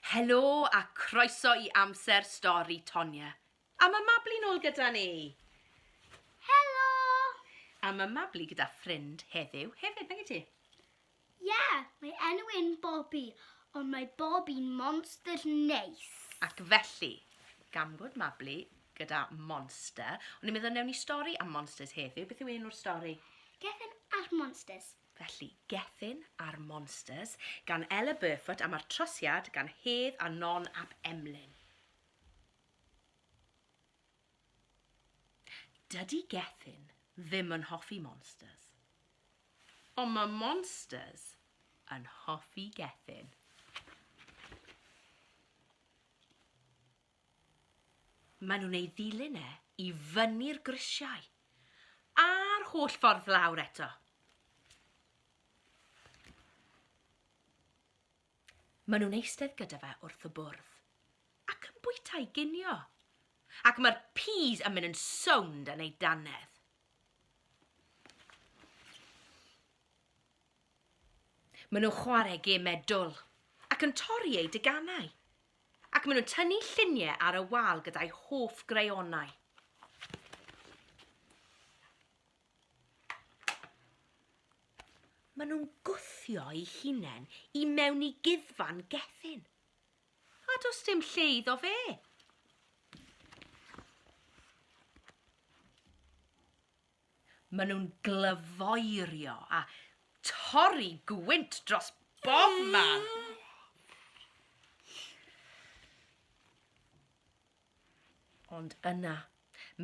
Helo a croeso i Amser Stori Tonya. A mae Mabli nôl gyda ni. Helo! A mae Mabli gyda ffrind heddiw hefyd, nag ti? Ie, yeah, mae enw e'n Bobby, ond mae Bobby'n monster neis. Ac felly, gan bod Mabli gyda monster, o'n i'n meddwl newn ni stori am monsters heddiw. Beth yw enw'r stori? Gethin a'r Monsters. Felly, Gethin a'r Monsters gan Ella Burfoot a mae'r trosiad gan Hedd a Non ap Emlyn. Dydy Gethin ddim yn hoffi monsters. Ond mae monsters yn hoffi Gethin. Maen nhw'n ei ddilyn e i fyny'r grisiau. A'r holl ffordd lawr eto. Maen nhw'n eistedd gyda fe wrth y bwrdd ac yn bwyta i ginio. Ac mae'r peas yn mynd yn sownd yn ei dannedd. Maen nhw'n chwarae gemau dwl ac yn torri eu deganau. Ac maen nhw'n tynnu lluniau ar y wal gyda'i hoff greonau. Maen nhw'n gwthio eu hunain i mewn i guddfan Gethin. A does dim lle iddo fe. Maen nhw'n glyfoerio a torri gwynt dros bob man. Ond yna,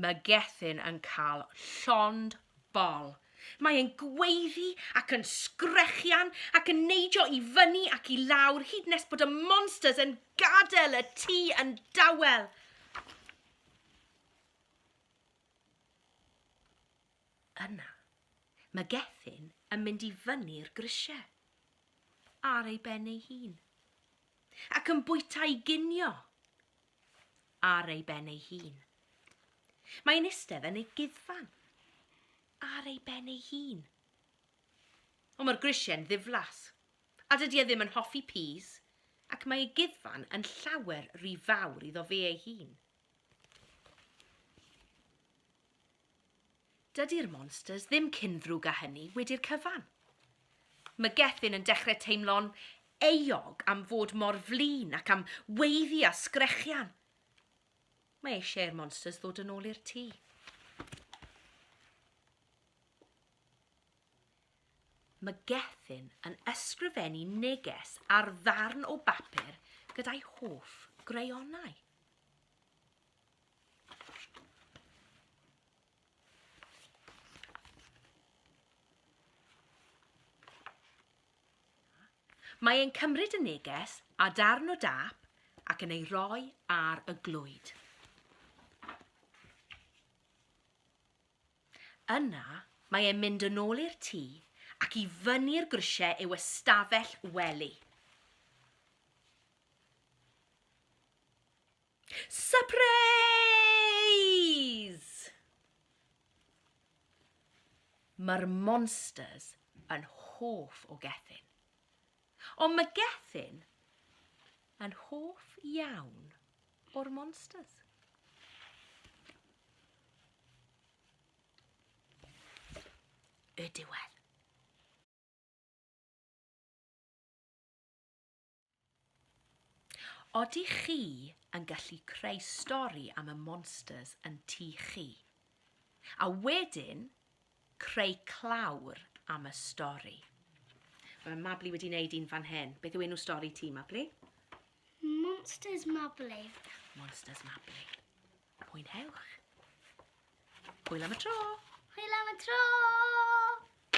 mae Gethin yn cael llond bol. Mae e'n gweiddi ac yn sgrechian ac yn neidio i fyny ac i lawr hyd nes bod y monsters yn gadael y tŷ yn dawel. Yna, mae Gethin yn mynd i fyny'r grisiau, ar ei ben ei hun, ac yn bwyta ei ginio, ar ei ben ei hun. Mae'n eistedd yn ei guddfan, ar ei ben ei hun. Ond mae'r grisiau'n ddiflas, a dydy e ddim yn hoffi peas, ac mae ei guddfan yn llawer rhy fawr iddo fe ei hun. Dydy'r monsters ddim cyn ddrwg â hynny wedi'r cyfan. Mae Gethin yn dechrau teimlo'n euog am fod mor flin ac am weiddi a sgrechian. Mae eisiau i'r monsters ddod yn ôl i'r tŷ. Mae Gethin yn ysgrifennu neges ar ddarn o bapur gyda'i hoff greonau. Mae e'n cymryd y neges a darn o dâp ac yn ei roi ar y glwyd. Yna, mae e'n mynd yn ôl i'r tŷ ac i fyny'r grisiau i'w ystafell wely. Surprise! Mae'r monsters yn hoff o Gethin. Ond mae Gethin yn hoff iawn o'r monsters. Y diwedd. Odych chi yn gallu creu stori am y monsters yn tŷ chi? A wedyn creu clawr am y stori. Mae Mabli wedi wneud un fan hyn. Beth yw enw stori ti, Mabli? Monsters Mabli. Monsters Mabli. Mwynhewch. Hwyl am y tro. Hwyl am y tro.